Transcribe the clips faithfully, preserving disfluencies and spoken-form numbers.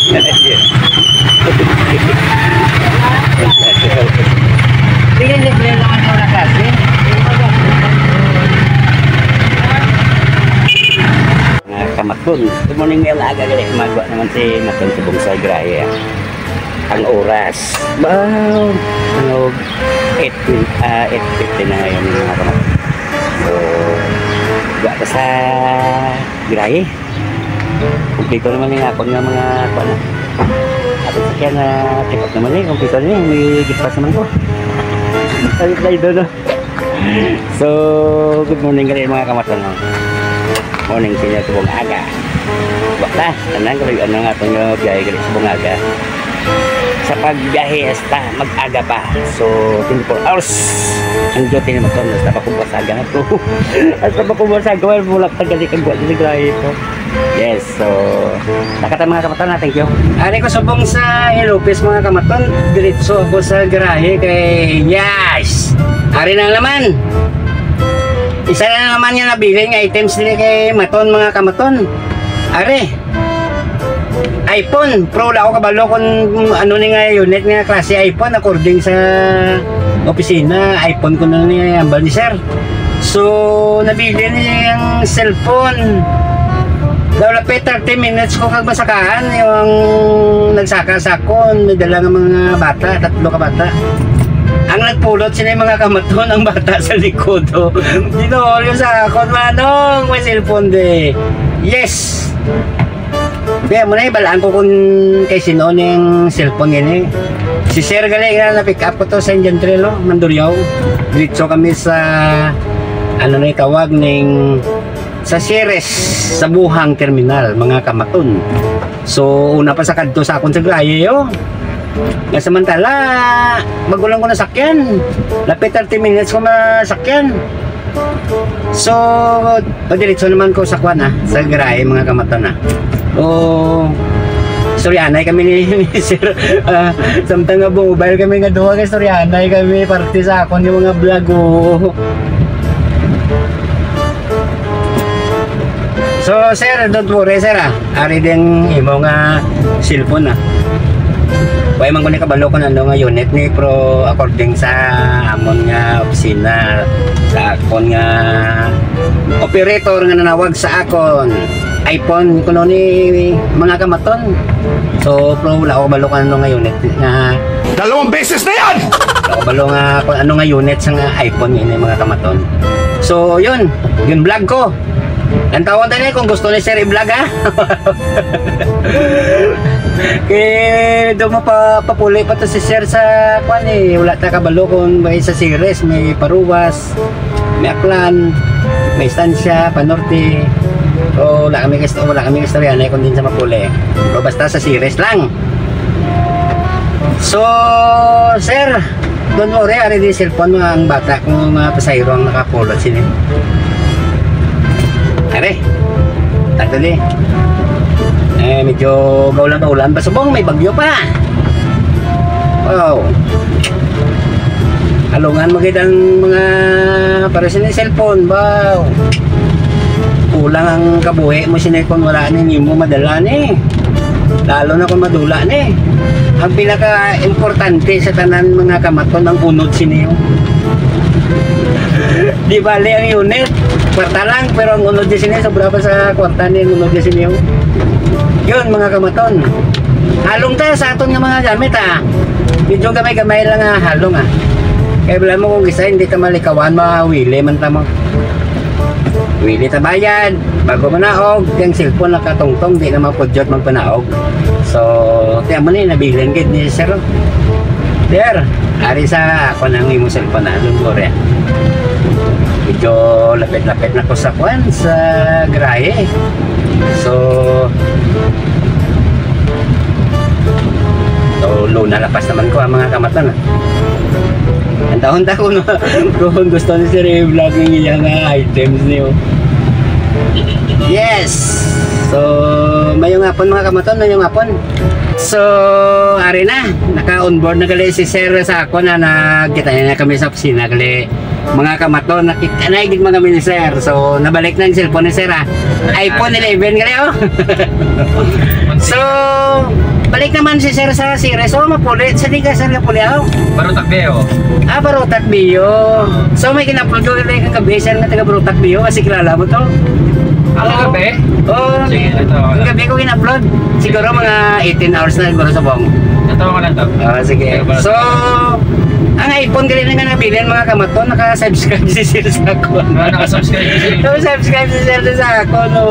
Tingin niyo, pre, naman yung nakasi. Mga kamaton. Good morning, ngayong aga gali. Magwa naman si Maton sa Bonsai Grahe, ah. Ang oras. Wow! Ano, eight, ah, eight fifty na ngayon, mga kamaton. So, gwa ka sa Grahe. Kumpleto naman yung akon nga mga, kuwan, ah. Akon sakyan na check up naman eh. Kumpleto na eh. May gipas naman ko. Ay, ay, doon, no? So, good morning gali, mga kamaton, no? Morning sa inyo, subong aga. Basta, tanan ko, ano nga itong biyahe gali, subong aga. Sa pagbiyahe, hasta mag-aga pa. So, twenty-four hours ang duty ni Maton. Hasta pa kung basaga na to. Hasta pa kung basaga, wala, wala ka gali kag wala sa Grahe to. Yes, so, nakata, mga kamaton, na, thank you. Ari ko subong sa Ilopez, mga kamaton, diretso ako sa Grahe kay, yes! Ari na naman! Isa na naman nga nabilin nga items diri kay Maton, mga kamaton. Ari, iPhone, pero wala ako kabalo kung ano ni nga unit nga klase iPhone according sa opisina. iPhone ko na ni ambal ni sir. So, nabilin niya yung cellphone. Daw lapit thirty minutes ko kag masakaan yung nagsaka sa akon. May dala nga mga bata, tatlo ka bata. Ang nagpulot sila yung mga kamaton, ang bata sa likod, oh. Ginulyo sa akon, "Manong, may cellphone di." Yes! Kaya mo na, ibalaan ko kung kay sino ning cellphone ini. Si sir gali nga na-pick up ko to sa Indian Trail, oh, Mandurriao. Diretso kami sa, ano na itawag, ning sa Ceres, sa Buhang Terminal, mga kamaton. So, una pa sa kadto sa akon sa Grahe, oh. Nga samantala, magulang ko na sakyan. Lapit thirty minutes ko masakyan. So, padiretso naman ko sa kwan, ah, sa Grahe, mga kamaton, ah. O, istoryanay kami ni, ni sir. Ah, samtang nga mobile kami nga duha, kay istoryanay kami, parte sa akon yung mga vlog, oh. So, sir, don't worry, sir, ah. Ari din imo nga cellphone, ah. Wa man ko ni kabalo kung ano nga unit ni, pero according sa amon nga opisina, sa akon nga operator nga nanawag sa akon, iPhone kuno ni, mga kamaton. So, pero wala ko kabalo kung ano nga unit nga Dalawang beses na yan! Wala ko kabalo nga kung ano nga unit sa nga iPhone ini, mga kamaton. So, yun. Yun vlog ko. Ang tawon tayo kung gusto ni sir i-vlog, ha? Kay do mo pa, papuli pa to si sir sa kwan eh. Wala ta kabalo kung may sa Ceres, may Paruwas, may Aklan, may Estancia, Panorte. O, wala kami kast-, wala kami kastorya na kung din sa Mapuli. Pero basta sa Ceres lang. So, sir, don't worry, ari di cellphone mo ang bata kung mga pasahero ang nakapulot sini. Are, tagdali. Eh, medyo gaulan-gaulan pa. Subong, may bagyo pa. Wow. Alungan mo gid ang mga para sa cellphone, wow. Kulang ang kabuhi mo sini kung wala ni nimo madala ni. Lalo na kung madula ni. Ang pinaka-importante sa tanan, mga kamaton, ang unod sini. Di bali ang unit, kwarta lang, pero ang unod di sini, sobra pa sa kwarta ni ang unod di sini. Yun, mga kamaton. Halong tayo sa aton nga mga gamit, ha. Medyo gamay-gamay lang nga halong, ha. Kaya wala mo kung isa, hindi ta malikawan, mawili man ta mo. Wili ta bayad, bago manaog, ang cellphone nakatungtong, di na mapudyot magpanaog. So, tiyan mo ni, nabilin gid ni sir, oh. Sir, ari sa ako nang imo cellphone, ha, don't worry. Medyo lapit-lapit na ko sa kwan, sa garahe. So, so, luna lapas naman ko ang mga kamaton, ah. Ang taon-taon, no? Kung gusto ni sir i-vlog yung iyang, ah, items niyo. Yes! So, mayong hapon, mga kamaton, mayong hapon. So, ari na, naka-onboard na gali si sir sa ako na nagkita na kami sa opisina gali. Mga kamaton, nakita na gid mga mini, sir. So, nabalik na ang cellphone ni sir, ah. iPhone eleven gali, oh. So, Naman si sir sa Ceres, oh, mapuli. Sa di ka, sir, nga puli, oh? Barotac Viejo. Ah, Barotac Viejo. So, may gin-upload ko kay kang gabi, sir, nga taga Barotac Viejo, kasi kilala mo to. Ah, kagabi? Oh, sige, ito. Ang gabi ko gin-upload. Siguro mga eighteen hours na siguro subong. Ito, ako lang to. Ah, sige. Pero Barotac. So, ang iPhone gali na nga nabilin, mga kamaton, naka-subscribe si sir sa ako. Ah, naka-subscribe si sir. Naka-subscribe si sir sa ako, no.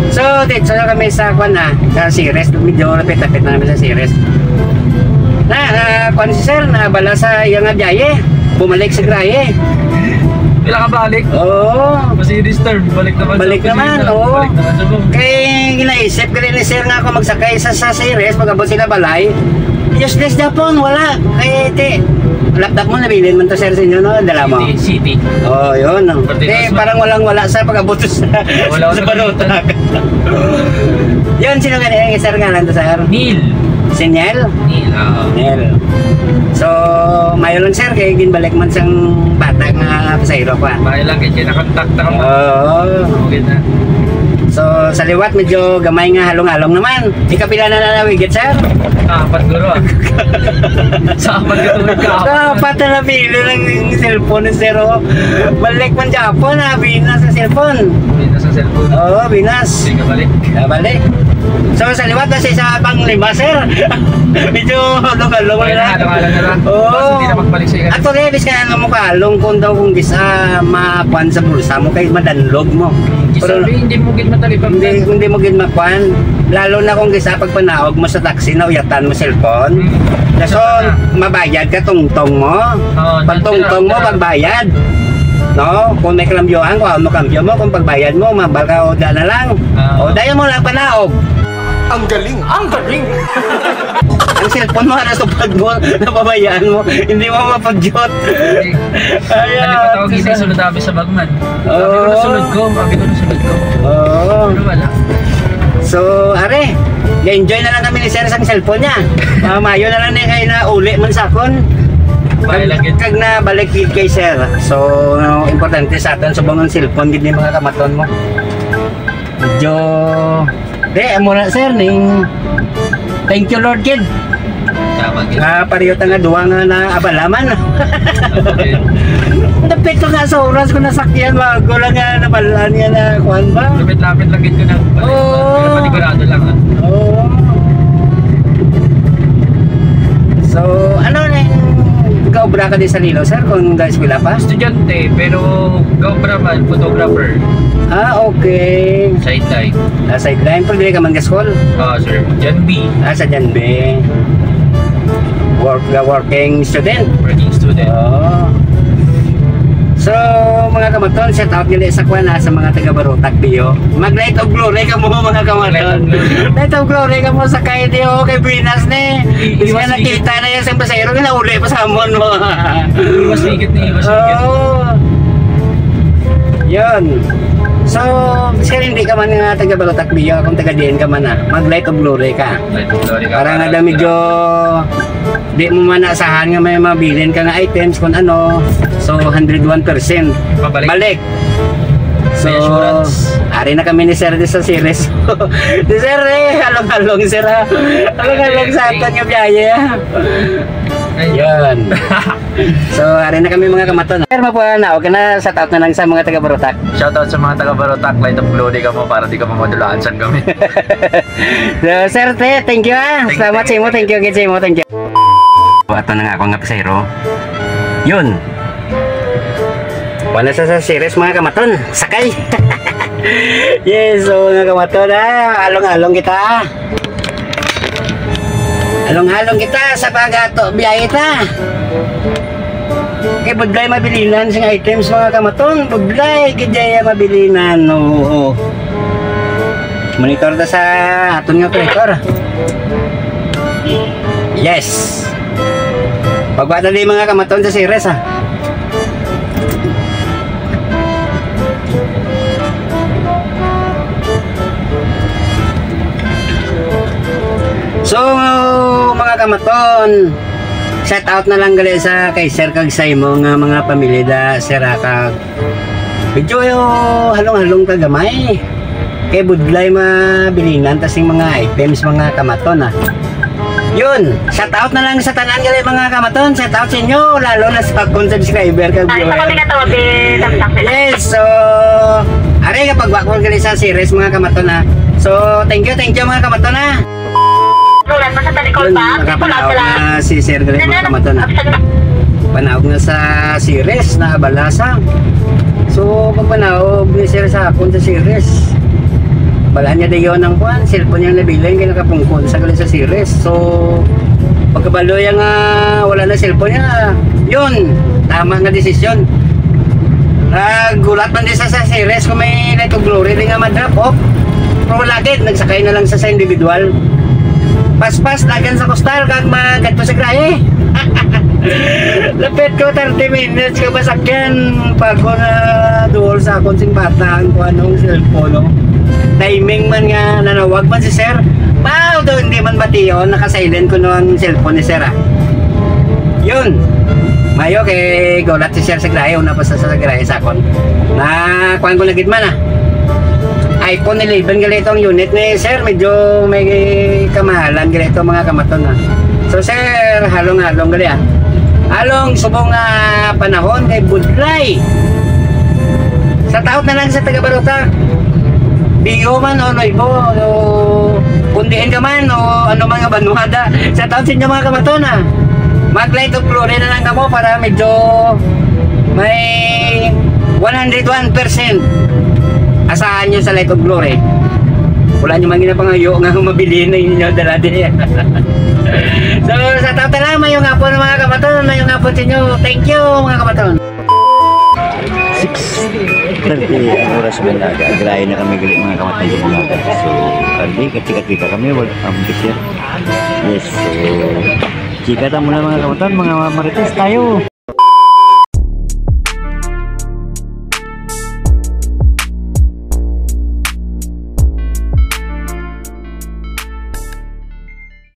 So, dito na kami sa, kwan na, sa Ceres. Medyo lapit-lapit na kami sa Ceres. Na, na, kwan si sir, na bala sa iya nga biyahe. Bumalik sa grahe. Pila ka balik? Oo. Kasi disturb, balik naman sa Balik opisina. naman, oo. Balik naman sa room. Kay ginaisip ko rin ni sir nga ako magsakay sa, sa Ceres, pag-abot sila balay. Useless na po, wala. Kay, ti, laptop mo, nabilin man to, sir, sa inyo, no? Dala mo. City, city. Oh, yun. No? Pati Ti, mas- parang walang-wala sa pag-abot sa, Wala, sa wala. Barotac. Yun, sino gani ang sir nga lang to, sir? Neil. Si Neil? Neil, oo. Neil. So, mayo lang, sir, kay ginbalik man sang bata nga pasahero ko, ah. Mayo lang, kay kinakontak na ka mo. Oo. Okay na. So, sa liwat, medyo gamay nga halong-halong naman. Ikapila na na nawigit, sir? Sa apat, guro, ah. Sa apat ka tuwid ka, Sa apat. apat na napili ng cellphone ni sir, oh. Balik man Japon, ah, binas sa cellphone. Binas sa cellphone. Oo, binas. Sige, balik. Ah, balik. So, sa liwat na sa isa pang lima, sir. Medyo halong-halong Okay na, na. halong-halong na lang. Oo. Basta di na magbalik siya. Ato, Levis, kaya nga mo kalong kung daw kung gisa makuan sa bulsa mo kay madanlog mo. Gisa, Pero hindi mo gid matalipang hindi, hindi mo gid makuan. Lalo na kung gisa pagpanaog mo sa taxi, nauyatan mo cellphone. Hmm. Dason, Sa- mabayad ka, tungtong mo. Oo, Pag tungtong mo, tira. pagbayad. No? Kung may kambyohan, kuhaon mo kambyo mo. Kung pagbayad mo, mabal ka, o da na lang. Oo. O, daya mo lang panaog. Ang galing! Ang galing! Ang cellphone mo, ano sa bag mo, napabayaan mo, hindi mo mapagyot. Hindi. Ay, Ano pa ah, tawag hindi sa- sunod abi sa bagman? Sabi ko, Oo. nasunod ko. Sabi ko, nasunod ko. Oo. Pero wala. So, are, ga-enjoy na lang kami ni Sir sa cellphone niya. Mamayo na lang niya kay na uli man sa akon. Kag, Bye lang yun. kag na balik gid kay Sir. So, importante sa aton subong ang cellphone gid ni mga kamaton mo. Medyo, di, amo na, Sir, ning thank you, Lord, kid. Tama, gid. Nga, pareho ta nga duha nga naabalaman. Okay. Dapit ko nga sa oras ko nasakyan, bago lang nga nabalaan nga na, kuwan ba? Lapit-lapit lang gid ko na. Oo. Pero panigurado lang, ah. Oo. So, ano na yung gaobra ka di sa Lilo, sir, kung ga-eskwela pa? Estudyante, pero gaobra man, photographer. Ah, okay. Sideline. Ah, sideline. Pero dili ka man ga-school? Ah, sir. Jan B. Ah, sa Jan B. Work, ga-working student. Working student. Oo. So, mga kamaton, shout out gali sa kwan, ah, sa mga taga Barotac, Bio. Mag-light of glory kamo, mga kamaton. Light of glory. Light of glory kamo sa kay Dio, kay Buenas ni. I-, Bis iwas ka nakita na yan sa pasahero, ginauli pa sa amon mo. Iwas higit na, iwas higit. Oo. Yun. So, sir, hindi ka man nga taga Barotac, Bio, kung taga diin ka man, ah, mag-light of glory ka. Light of glory ka. Para nga Para daw medyo di mo man naasahan nga may mabilin ka nga items kung ano. So, hundred one percent. Mabalik. Balik. So, May assurance. Ari na kami ni Sir di sa series. Di Sir, eh, halong-halong, Sir, ha? Halong-halong sa aton nga biyahe, ha? Ay. Yan. So, ari na kami, mga kamaton. Sir, mapuha na. Okay na, shout out na lang sa mga taga Barotac. Shout out sa mga taga Barotac, light of glory kamo para di kamo madulaan san kami. So, sir, te, thank you, ah. Thank you, Salamat thank sa imo. you. Thank you, gid sa imo. Thank you. Ato na nga ako nga pasahero. Yun. Wala sa, sa series, mga kamaton. Sakay. Yes, so, mga kamaton, ah, along-along kita. Along-along kita sa pag-ato biyahe ta. Kay budlay mabilinan sing items, mga kamaton. Budlay gid ya mabilinan. Oo. Monitor ta sa aton nga operator. Yes. Pagwa ta di, mga kamaton, sa series, ah. So, mga kamaton, shout out na lang gali sa kay Sir kag sa imo nga mga pamilya da, Sir, ah, kag medyo halong-halong ka gamay. Kay budlay mabilinan ta sing mga items, mga kamaton, ah. Yun, shout out na lang sa tanan gali, mga kamaton. Shout out sa inyo, lalo na sa akon subscriber kag Ay, sa viewer. Kami na to, be, tamtak nila. Yes, so, are, kapag wa ko gali sa series, mga kamaton, ha. So, thank you, thank you, mga kamaton, ha. Ulan mo sa talikod Yun, ba? Nakapanaog Wala sila. Na si Sir gali, mga kamaton, ha. Absent na. Panaog na sa series na balasa. So, pagpanaog ni Sir sa akon sa series, bala niya dayon ang kuan, cellphone niya nabilin kay nakapungkol sa gali sa series. So, pagkabalo niya nga wala na cellphone niya, yun, tama nga desisyon. Nagulat man di sa, sa series kung may Light of Glory di nga ma-drop off. Pero wala gid, nagsakay na lang sa, sa individual. Paspas, dagan sa Costal, kag magadto sa Grahe. Lapit ko, thirty minutes ka masakyan. Pag ko na duol sa akon sing bata, ang kung anong cellphone, no? Timing man nga nanawag man si sir. Wow, daw hindi man bation, naka-silent ko no ang cellphone ni sir, ah. Yun. Mayo kay gulat si sir sa Grahe, una pa sa, sa Grahe sa akon. Na, kuan ko na gid man, ah. iPhone eleven gali ito ang unit ni sir, medyo may kamahalan gali ito, mga kamaton, ha. So, sir, halong-halong gali, ah. Halong subong nga panahon kay budlay. Sa taot na lang sa taga Baruta. Biyo man o Nuevo, o Pundiin ka man, o ano man nga banwa da. Sa taot sa inyo, mga kamaton, ha. Mag Light of Glory na lang kamo para medyo may one hundred one percent asahan nyo sa Light of Glory. Wala nyo man ginapangayo nga mabilin na inyo dala di. So, sa taot na lang, mayong hapon, mga kamaton, mayong hapon sa inyo. Thank you, mga kamaton. Six thirty ang oras sa buntaga. Agrayan na kami gali, mga kamaton, sa buntaga. So, kami, katika-tika kami, wala kami, sir. Yes, so, chika ta muna, mga kamaton, mga marites tayo.